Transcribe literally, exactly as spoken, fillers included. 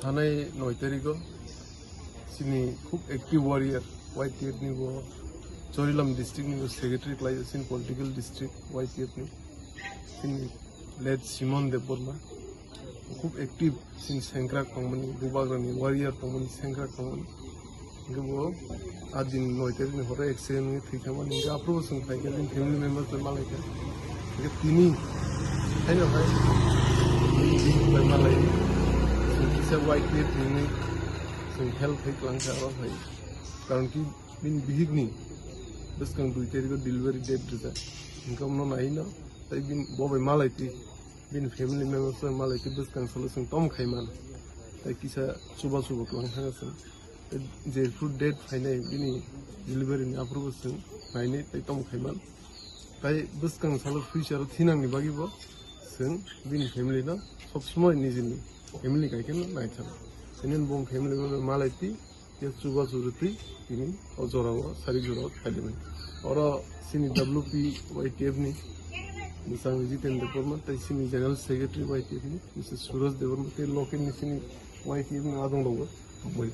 Thanai noi tarigo chini khub active warrior Y T F ni bo Chorilam district ni bo secretary khlai chini political district Y T F ni chini late Simon Debbarma khub active chini sengkrak tongmani bubagrani warrior tongmani sengkrak tongmani. Hingke bo a din noi tarik ni horo accident wngwi thwi thangmani hingke aphuru bo chwng phaikha bini family member bai malaikha. Hingke tini haino hai bini bini bai malai chwng kisa Y T F nini chwng help hai twlangkha aro hai. Karon ki bini bihik ni bwskang dui tarik o delivery date rijak. Hingke omo no naino tai bini bo bai malai twi. Bini family members bai malai twi bwskang salo chwng tom khai man. Tai kisa chuba chuba kwlang thanga chwng. Tai jephru date phainai bini delivery ni aphuru bo chwng nainai tai tom khai man. Tai bwskang salo future o thinang ni bagwi bo chwng bini family no sob somoi nijini family kai khe no naithang. Tini bo family bai malai twi. Khe chuba churutwi tini o jorao, sari jorao khaidimani. Oro chini W P Y T F ni bwsang Jitendra Debbarma tei chini General Secretary Y T F ni Mister Suraj Debbarma tei local ni chini Y T F ni adong rogo hambai.